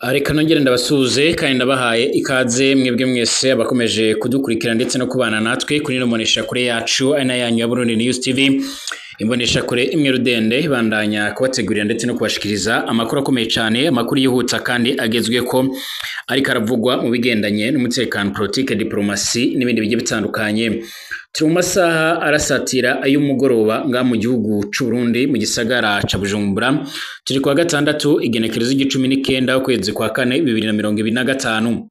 Reka nongere ndabasuhuze kandi ndabahaye ikaze mwebwe mwese abakomeje kudukurikira ndetse no kubana natwe kuri ino mboneshakure yacu ari na yanyu ya Burundi News TV, imboneshakure imwe rudende ibandanya kubategurira ndetse no kubashikiriza amakuru akomeye cyane, amakuru yihuta kandi agezweko ariko aravugwa mu bigendanye n'umutekano, politike, diplomasi n'ibindi bigiye bitandukanye. Turi mu masaha arasatira ay'umugoroba nga mu gihugu c'u Burundi mu gisagara ca Bujumbura. Turi kuwa gatandatu, igenekerezo ry'icumi n'ikenda, ukwezi kwa kane, 2025.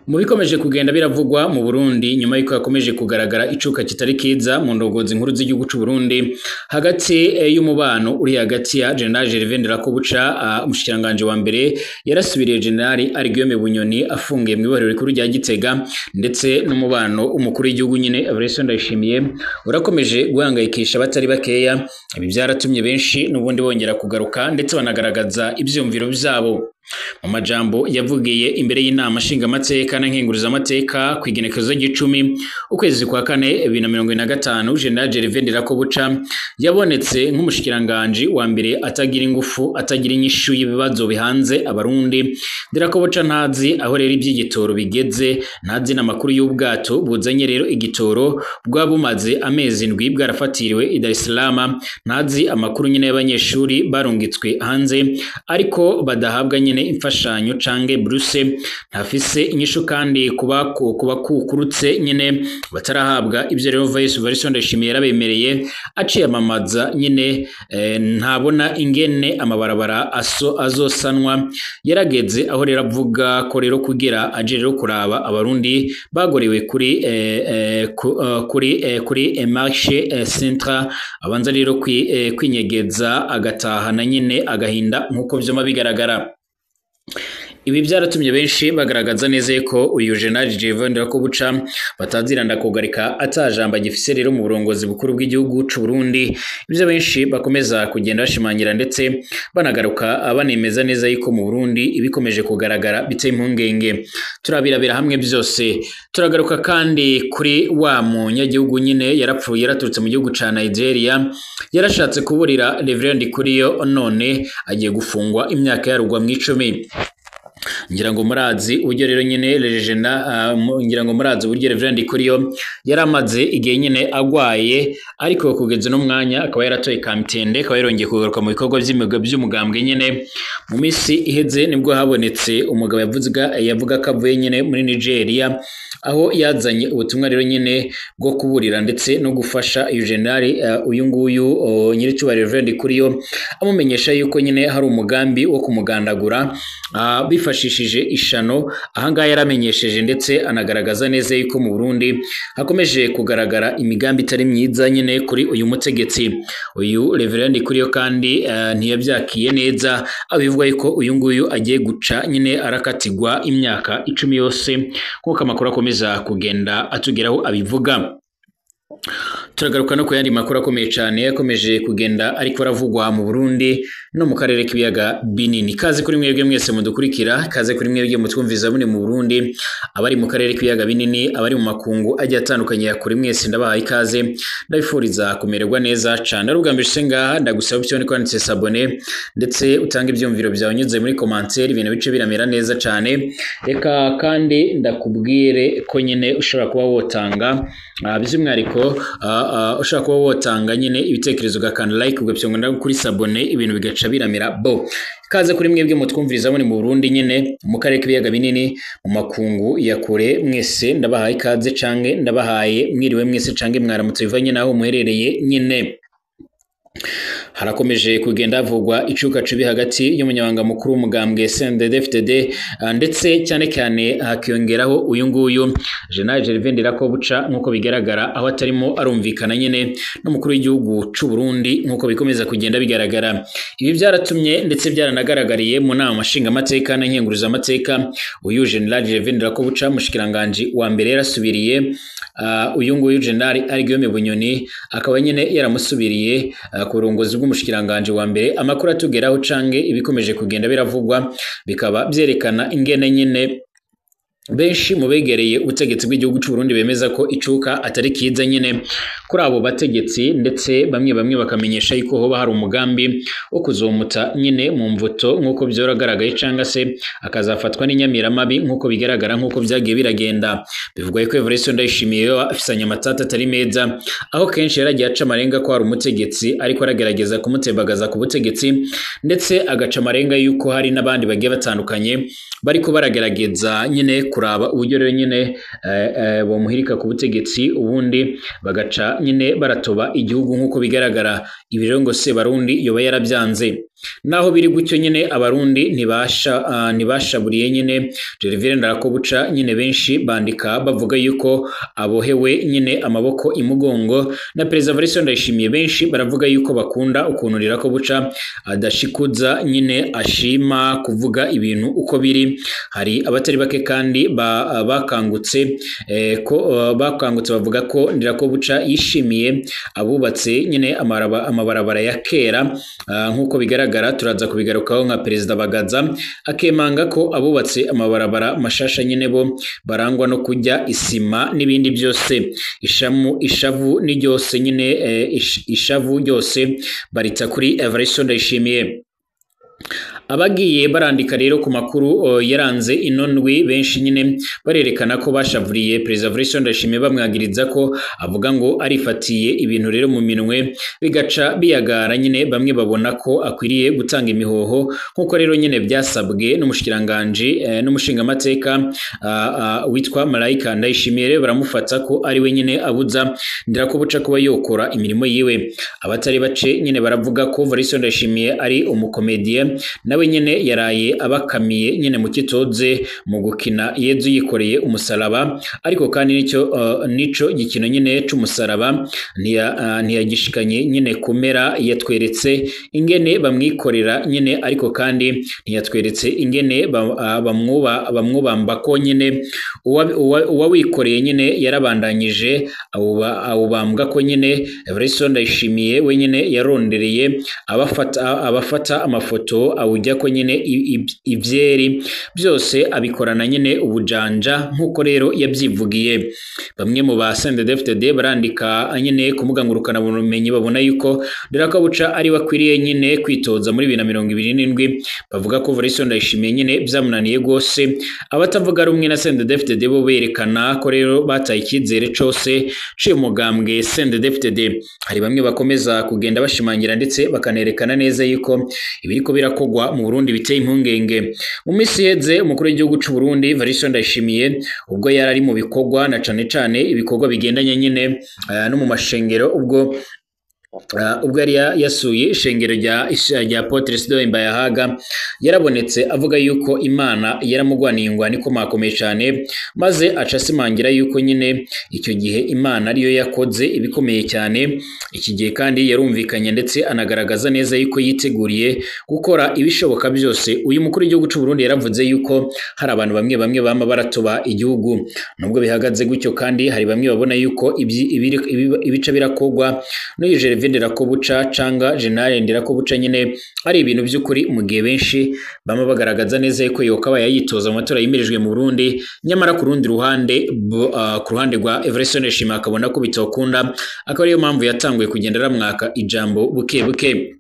Mu bikomeje kugenda biravugwa mu Burundi nyuma y'uko hakomeje kugaragara icuka kitari kiza mu ndongozi nkuru z'igihugu c'u Burundi hagati y'umubano uri hagati ya General Gervais Ndirakobuca, umushikiranganji wa mbere yarasubiriye General Guillaume Bunyoni afungiye mu ibohero rikuru rya Gitega, ndetse n'umubano umukuru w'igihugu nyine Evariste Ndayishimiye urakomeje guhangayikisha abatari bakeya. Ibi byaratumye benshi n'ubundi bongera kugaruka ndetse banagaragaza ivyumviro vyabo. Mu majambo yavugiye imbere y'inama nshingamateka na nkenguruzamateka ku igenekerezo ry'icumi, ukwezi kwa kane, 2025, General Gervais Ndirakobuca yabonetse nk'umushikiranganji wa mbere atagira ingufu, atagira inyishu y'ibibazo bihanze Abarundi. Ndirakobuca ntazi aho rero ivy'igitoro bigeze, ntazi n'amakuru y'ubwato buzanye rero igitoro bwa bumaze amezi 7 bwarafatiriwe i Dar es Salaam, ntazi amakuru nyine y'abanyeshuri barungitswe hanze ariko badahabwa nyine imfashanyo canke bourse, ntafise inyishu kandi kuba kukurutse nyine batarahabwa ivyo rero Vice Ndayishimiye yarabemereye aciyamamaza nyine. Ntabona ingene amabarabara azosanwa. Yarageze aho rero avuga ko rero kugira aje rero kuraba Abarundi bagorewe kuri kuri marché central, abanza rero kwinyegeza agatahana nyine agahinda nk'uko vyoma bigaragara. Ibi byaratumye benshi bagaragaza neza ko uyu General Gervais Ndirakobuca bataziranda kugarika atajamba gifise rero mu burongozi bukuru bw'igihugu c'u Burundi. Ibyo benshi bakomeza kugenda bashimangira ndetse banagaruka banemeza neza yuko mu Burundi ibikomeje kugaragara biteye impungenge. Turabirabira hamwe byose. Turagaruka kandi kuri wa munyagihugu nyine yarapfuye, yaraturutse mu gihugu ca Nigeria, yarashatse kuburira Reverend Kuriyo, none agiye gufungwa imyaka yarugwa mu 10. Ngira ngo murazi uburyo rero nyine Regina, ngira ngo murazi uburyo Reverend Kuriyo yaramaze igihe nyine agwaye, ariko kugeza no mwanya akaba yaratoye kamtende, akaba yarongeye kugaruka mu bikorwa by'umugambwe nyine. Mu minsi iheze nibwo habonetse umugabo yavuga ko avuye nyine muri Nigeria, aho yazanye ubutumwa rero nyine bwo kuburira ndetse no gufasha uyu general, uyu nguyu nyir'icyubahiro Reverend Kuriyo, amumenyesha yuko nyine hari umugambi wo kumugandagura bifashishije ishano. Ahangaha yaramenyesheje ndetse anagaragaza neza yuko mu Burundi hakomeje kugaragara imigambi itari myiza nyine kuri uyu mutegetsi. Uyu Reverend Kuriyo kandi ntiyabyakiye neza, abivuga yuko uyu nguyu agiye guca nyine arakatigwa imyaka 10 yose, nk'uko amakuru akomeza kugenda atugeraho abivuga. Turagaruka no ku yandi makuru akomeye cyane yakomeje kugenda ariko aravugwa mu Burundi no mu karere k'ibiyaga binini. Kaze kuri mwebwe mwese mudukurikira, kaze kuri mwebwe mutwumviza mune mu Burundi, abari mu karere k'ibiyaga binini, abari mu makungu agiye atandukanye ya kuri, mwese ndabahaye ikaze, ndabifuriza kumererwa neza cyane. Arugambije ngaha ndagusaba icyo kwanditse s'abonner ndetse utange ibyumviro byawe unyuze muri commentaire, ibintu bice biramera neza cyane. Reka kandi ndakubwire ko nyine ushobora kuba wotanga, by'umwihariko ushobora kuba wotanga nyine ibitekerezo, ugakanda like, ugapyonga kuri s'abonner, ibintu bigaca biramera bo. Kaze kuri mwebwe mutwumviriza muri mu Burundi nyine, mu karere k'ibiyaga binini, mu makungu ya kure, mwese ndabahaye ikaze canke ndabahaye mwiriwe mwese canke mwaramutse bivanye naho muherereye nyine. Harakomeje kugenda havugwa icuka cibi hagati y'umunyabanga mukuru w'umugambwe CNDD-FDD, ndetse cyane cyane hakiyongeraho uyu nguyu General Gervais Ndirakobuca, nk'uko bigaragara aho atarimo arumvikana nyine n'umukuru w'igihugu c'u Burundi nk'uko bikomeza kugenda bigaragara. Ibi byaratumye ndetse byaranagaragariye mu nama nshingamateka na nkenguruzamateka. Uyu General Gervais Ndirakobuca, mushikiranganje wa mbere yarasubiriye uyu nguyu General Guillaume Bunyoni, akaba nyine yaramusubiriye ku burongozi bw'umushikiranganje wa mbere. Amakuru atugeraho canke ibikomeje kugenda biravugwa bikaba vyerekana ingene nyine Benshi mu begereye ubutegetsi bw'igihugu c'u Burundi bemeza ko icuka atari kiza nyene kuri abo bategetsi, ndetse bamwe bamwe bakamenyesha yuko hoba hari umugambi wo kuzomuta nyene mu mvuto nk'uko vyoragaragaye, canga se akazafatwa n'inyamiramabi nk'uko bigaragara, nk'uko vyagiye biragenda. Bivugwa yuko Evariste Ndayishimiye yoba afisanye amatata atari meza, aho kenshi yaragiye aca amarenga ko hari umutegetsi ariko aragerageza kumutembagaza ku butegetsi, ndetse agaca amarenga yuko hari n'abandi bagiye batandukanye bariko baragerageza nyene kuraba uburyo rero nyene bomuhirika ku butegetsi, ubundi bagaca nyene baratoba igihugu nk'uko bigaragara. Ibi rero ngo Sebarundi yoba yaravyanze. Naho biri gutyo nyene abarundi ntibashaburiye nyene Gervais Ndarakobuca nyene, benshi bandika bavuga yuko abohewe nyene amaboko imugongo na Perezida Evariste Ndayishimiye. Benshi baravuga yuko bakunda ukuntu Ndirakobuca adashikuza nyene, ashima kuvuga ibintu uko biri. Hari abatari bake kandi bakangutse ko bakangutse bavuga ko Ndirakobuca yishimiye abubatse nyene amabarabara ya kera, nk'uko bigaragara. Turaza kubigarukaho nka Perezida Bagaza akemanga ko abubatse amabarabara mashasha nyene bo barangwa no kurya isima n'ibindi byose. Ishavu ni ryose nyene, ishavu ryose barita kuri Evariste Ndayishimiye. Abagiye barandika rero ku makuru yaranze ino ndwi, benshi nyine barerekana ko bashavuriye Perezida Evariste Ndayishimiye, bamwagiriza ko avuga ngo arifatiye ibintu rero mu minwe bigaca biyagara nyine. Bamwe babona ko akwiriye gutanga imihoho nk'uko rero nyine byasabwe n'umushikiranganje n'umushingamateka witwa Malaika Ndayishimiye. Rero baramufata ko ari we nyine abuza Ndirakobuca kuba yokora imirimo yiwe. Abatari bace nyine baravuga ko Evariste Ndayishimiye ari umukomediye, nawe nyene yaraye abakamiye nyene mu kitoze mu gukina Yezu yikoreye umusaraba, ariko kandi nico gikino nyene c'umusaraba ntiyagishikanye nyene kumera. Yatweretse ingene bamwikorera nyene, ariko kandi ntiyatweretse ingene bamwubamba ko nyene uwawikoreye nyene yarabandanyije awubambwa ko nyene. Evariste Ndayishimiye we nyene yarondereye abafata amafoto awujya ko nyene ivyeri byose abikorana nyene ubujanja nk'uko rero yabyivugiye. Bamwe mu ba CNDD-FDD barandika nyene ku mbuga ngurukanabumenyi babona yuko Ndirakobuca ari wakwiriye nyene kwitoza muri 2027, bavuga ko Evariste Ndayishimiye nyene vyamunaniye gose. Abatavuga rumwe na CNDD-FDD bo berekana ko rero bataye icyizere cose c'uyu mugambwe CNDD-FDD. Hari bamwe bakomeza kugenda bashimangira ndetse bakanerekana neza yuko ibiriko birakogwa mu Burundi biteye impungenge. Mu minsi iheze umukuru w'igihugu c'u Burundi Evariste Ndayishimiye ubwo yari ari mu bikorwa na cane cane ibikorwa bigendanye nyene no mu mashengero, ubwo yari yasuye ishengero rya Apotre Isidore Mbayahaga, yarabonetse avuga yuko Imana yaramugwaniye ingwani ikomakomeye cane, maze aca asimangira yuko nyine icyo gihe Imana ariyo yakoze ibikomeye cyane. Iki gihe kandi yarumvikanye ndetse anagaragaza neza yuko yiteguriye gukora ibishoboka byose. Uyu mukuru w'igihugu c'u Burundi yaravuze yuko hari abantu bamwe bamwe bama baratoba igihugu. Nubwo bihagaze gutyo kandi hari bamwe babona yuko ibice birakogwa n'uyu Gervais Ndirakobuca canga General Ndirakobuca nyine ari ibintu by'ukuri, mu gihe benshi bama bagaragaza neza yuko yokabaye yitoza mu matora yimirijwe mu Burundi, nyamara ku rundi ruhande ku ruhande rwa Evariste Ndayishimiye akabona ko bitokunda, akaba ariyo mpamvu yatanguye kugenda aramwaka ijambo buke buke.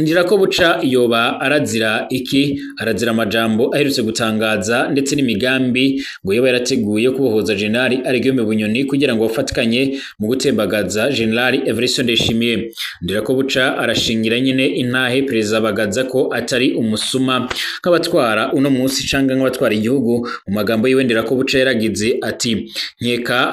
Ndirakobuca yoba arazira iki? Arazira amajambo aherutse gutangaza ndetse n'imigambi ngo yoba yarateguye kubohoza General Guillaume Bunyoni kugira ngo bafatikanye mu gutembagaza General Evariste Ndayishimiye. Ndirakobuca arashingira nyine intahe Perezida Bagaza ko atari umusuma nk'abatwara uno munsi canga nk'abatwara igihugu. Mu magambo yiwe Ndirakobuca yaragize ati: nkeka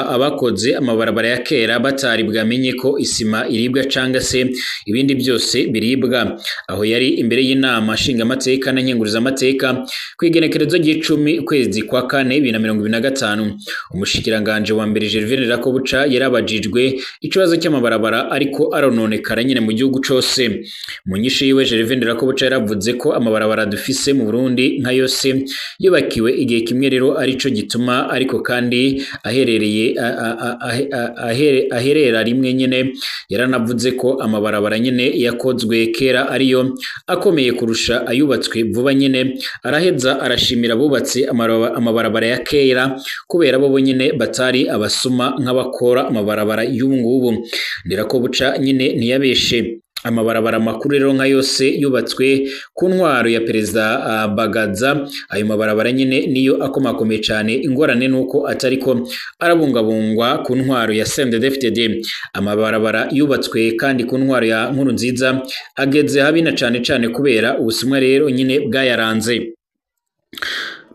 abakoze amabarabara ya kera batari bwamenye ko isima iribwa canga se ibindi byose biribwa. Aho yari imbere y'inama nshingamateka na nkenguruzamateka ku igenekerezo ry'icumi ukwezi kwa kane 2025. Umushikiranganje wa mbere Gervais Ndirakobuca yarabajijwe ikibazo cy'amabarabara ariko arononekara nyine mu gihugu cose. Mu nyishu yiwe Gervais Ndirakobuca yaravuze ko amabarabara dufise mu Burundi nka yose yubakiwe igihe kimwe, rero arico gituma ariko kandi aherereye aherera rimwe nyine. Yaranavuze ko amabarabara amabarabara nyene yakozwe kera ariyo akomeye kurusha ayubatswe vuba nyene. Araheza arashimira abubatse amabarabara ya kera kubera bo nyene batari abasuma nk'abakora amabarabara y'ubu ngubu. Ndirakobuca nyene ntiyabeshe. Amabarabara makuru rero nka yose yubatswe ku ntwaro ya perezida Bagaza, ayo mabarabara nyene niyo akomakomeye cane. Ingorane nuko atariko arabungabungwa ku ntwaro ya CNDD-FDD. Amabarabara yubatswe kandi ku ntwaro ya Nkurunziza ageze habi na cane cane kubera ubusumwa rero nyene bwayaranze.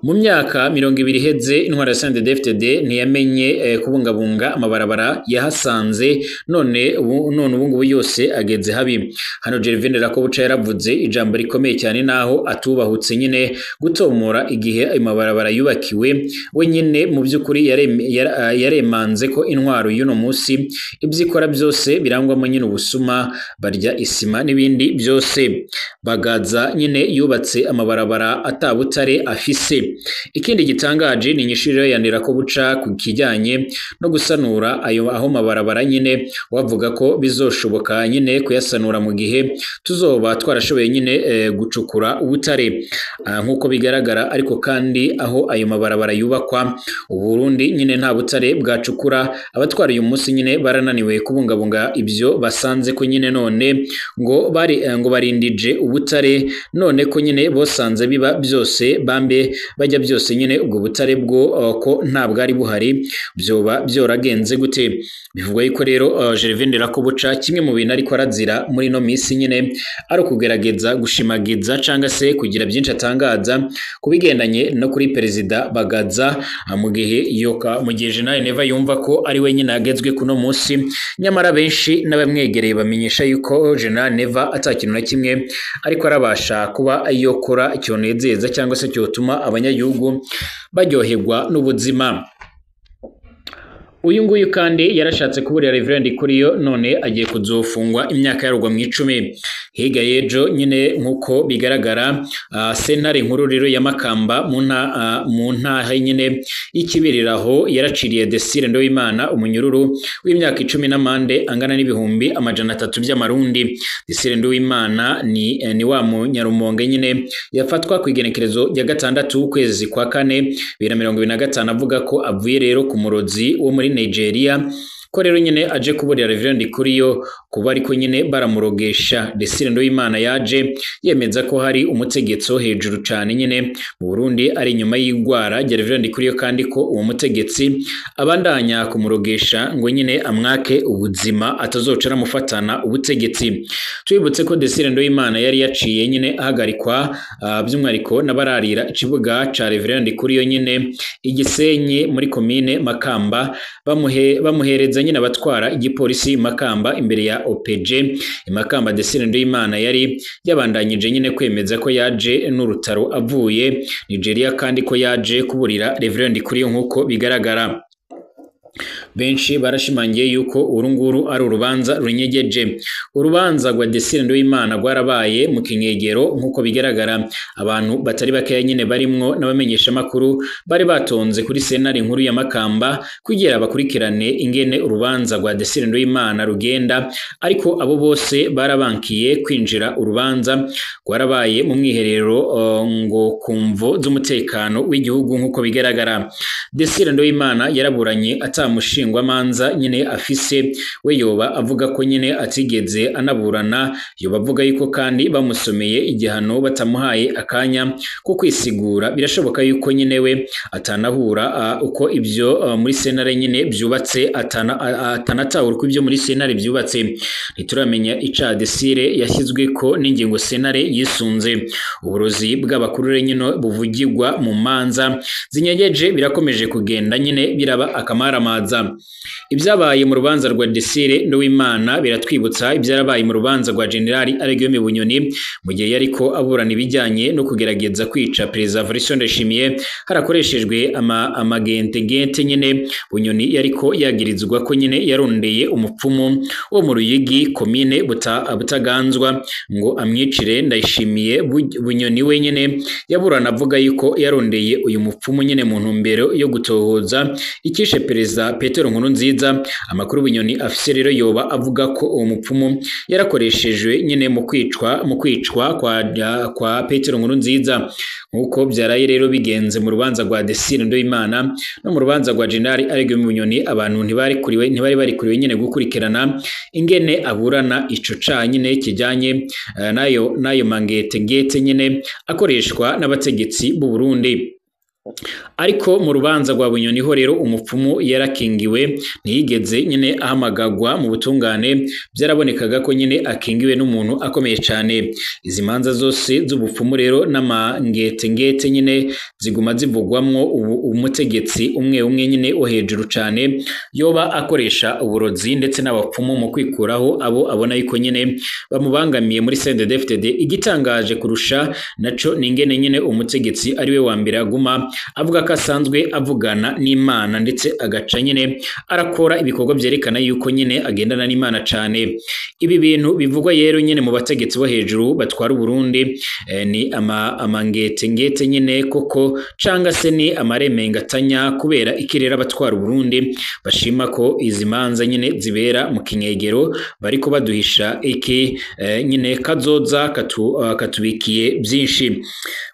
Mu myaka 20 iheze intwaro ya CNDD-FDD ntiyamenye kubungabunga amabarabara yahasanze, none ubu ngubu yose ageze habi. Hano Gervais Ndirakobuca yaravuze ijambo rikomeye cyane naho atubahutse nyine gutomora igihe ayo mabarabara yubakiwe. We nyine mu by'ukuri yaremanze ko intwaro y'uno munsi ibyo ikora byose birangwamo nyine ubusuma, barya isima n'ibindi byose. Bagaza nyine yubatse amabarabara atabutare afise. Ikindi gitangaje ni inyishu rero ya Ndirakobuca ku kijyanye no gusanura ayo aho mabarabara nyine, wavuga ko bizoshoboka nyine kuyasanura mu gihe tuzoba twarashoboye nyine gucukura ubutare nkuko bigaragara. Ariko kandi aho ayo mabarabara yubakwa Uburundi nyine nta butare bwacukura. Abatwara uyu munsi nyine barananiwe kubungabunga ibyo basanze ko nyine, none ngo bari ngo barindije ubutare, none ko nyine bosanze biba byose bambe bajya byose nyine ubwo butare bwo ko nta bwari buhari, byoba byoragenze gute? Bivugwa yuko rero Gervais Ndirakobuca kimwe mu bintu ariko arazira muri no minsi nyine ari ukugerageza gushimagiza canga se kugira byinshi atangaza kubigendanye no kuri perezida Bagaza, mu gihe yoka mu gihe General Neva yumva ko ari we nyine agezwe kuno munsi. Nyamara benshi n'abamwegereye bamenyesha yuko General Neva atakintu na kimwe ariko arabasha kuba yokora cyonezeza cyangwa se cyotuma abanyagihugu baryoherwa n'ubuzima. Uyu nguyu kandi yarashatse kuburira Reverend Kuriyo none agiye kuzofungwa imyaka yarugwa mu 10. Higa yejo nyine nkuko bigaragara sentare nkuru rero ya Makamba mu ntahe nyine y'ikibiriraho yaraciriye Desire Ndoyimana umunyururu w'imyaka 10 n'amande angana n'ibihumbi 300 by'amarundi. Desire Ndoyimana ni wa munyarumonge nyine yafatwa ku igenekerezo rya 6 ukwezi kwa 4 2025 avuga ko avuye rero ku murozi wo muri Nigeria, ko rero nyine aje kuburira Reverend Kuriyo kuba ariko nyine baramurogesha. Desire Ndoyimana yaje yemeza ko hari umutegetsi hejuru cyane nyine mu Burundi ari inyuma y'igwara rya Reverend Kuriyo, kandi ko uwo mutegetsi abandanya kumurogesha ngo nyine amwake ubuzima atazoca aramufatana ubutegetsi. Twibutse ko Desire Ndoyimana yari yaciye nyine ahagarikwa by'umwihariko n'abararira ikibuga ca Reverend Kuriyo nyine Igisenyi muri komine Makamba, bamuhereza nyine abatwara igipolisi Makamba imbere ya OPG Makamba. Desire Ndoyimana yari yabandanyije nyine kwemeza ko yaje n'urutaro avuye Nigeria kandi ko yaje kuburira Reverend Kuriyo nkuko bigaragara. Benshi barashimangiye yuko uru nguru ari urubanza runyegeje. Urubanza rwa Desire Ndoyimana rwarabaye mu kinyegero nkuko bigaragara. Abantu batari bakeya nyine barimwo n'abamenyesha makuru bari batonze kuri sentare nkuru ya Makamba kugira bakurikirane ingene urubanza rwa Desire Ndoyimana rugenda, ariko abo bose barabankiye kwinjira. Urubanza rwarabaye mu mwiherero ngo kumvo z'umutekano w'igihugu nkuko bigaragara. Desire Ndoyimana yaraburanye atamushingwa manza nyine afise, we yoba avuga ko nyine atigeze anaburana. Yoba avuga yuko kandi bamusomeye igihano batamuhaye akanya ko kwisigura. Birashoboka yuko nyine we atanahura uko ibyo muri sentare nyine byubatse, atanatahura uko ibyo muri sentare byubatse. Ntituramenya ica Desire yashyizwe ko n'ingingo sentare yisunze. Uburozi bw'abakuru nyine buvugirwa mu manza zinyegeje birakomeje kugenda nyine biraba akamaramaza. Ibyabaye mu rubanza rwa Desire Ndoyimana biratwibutsa ibyarabaye mu rubanza rwa General Alain Bunyoni mu gihe yariko aburana ibijyanye no kugerageza kwica Perezida Evariste Ndayishimiye harakoreshejwe amagentegente nyine. Bunyoni yariko yagirizwa ko nyine yarondeye umupfumu wo mu Ruyigi komine Butaganzwa ngo amwicire Ndayishimiye. Bunyoni we nyine yaburana avuga yuko yarondeye uyu mupfumu nyine mu ntumbero yo gutohoza ikishe Perezida Petero Petero Nkurunziza. Amakuru Bunyoni afise rero yoba avuga ko uwo mupfumu yarakoreshejwe nyene mu kwicwa kwa Petero Nkurunziza, nkuko vyaraye rero bigenze mu rubanza rwa Desire Ndoyimana no mu rubanza rwa General Alain Bunyoni. Abantu ntibari barikuriwe nyene gukurikirana ingene aburana ico caha nyene kijanye nayo mangete ngete nyene akoreshwa n'abategetsi b'u Burundi. Ariko mu rubanza rwa Bunyoni ho rero umupfumu yarakingiwe, ntiyigeze nyene ahamagagwa mu butungane. Vyarabonekaga ko nyene akingiwe n'umuntu akomeye cane. Izi manza zose z'ubupfumu rero n'amangete ngete nyene ziguma zivugwamwo umutegetsi umwe umwe nyene wo hejuru cane yoba akoresha uburozi ndetse n'abapfumu mu kwikuraho abo abona yuko nyene bamubangamiye muri CNDD-FDD. Igitangaje kurusha naco ni ingene nyene umutegetsi ariwe wa mbere aguma avuga ko asanzwe avugana n'Imana, ndetse agaca nyene arakora ibikorwa vyerekana yuko nyene agendana n'Imana cane. Ibi bintu bivugwa rero nyene mu bategetsi bo hejuru batwara Uburundi ni amangete ngete nyene koko, canga se ni amaremengatanya? Kubera ikirere abatwara Uburundi bashima ko izi manza nyene zibera mu kinyegero? Bariko baduhisha iki nyene? Kazoza katubikiye vyinshi.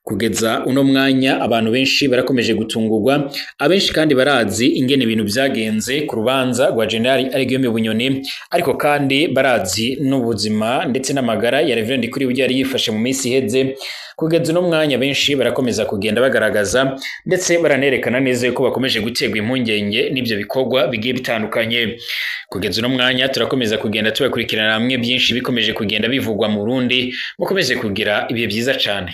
Kugeza uno mwanya abantu benshi barakomeje gutungurwa, abenshi kandi barazi ingene ibintu vyagenze ku rubanza rwa General Alain Bunyoni, ariko kandi barazi n'ubuzima ndetse n'amagara ya Reverend Ndikuriyo yari yifashe mu minsi iheze. Kugeza uno mwanya benshi barakomeza kugenda bagaragaza ndetse baranerekana neza yuko bakomeje guterwa impungenge n'ivyo bikorwa bigiye bitandukanye. Kugeza uno mwanya turakomeza kugenda tubakurikirana hamwe byinshi bikomeje kugenda bivugwa mu Burundi. Mukomeze kugira ibihe vyiza cane.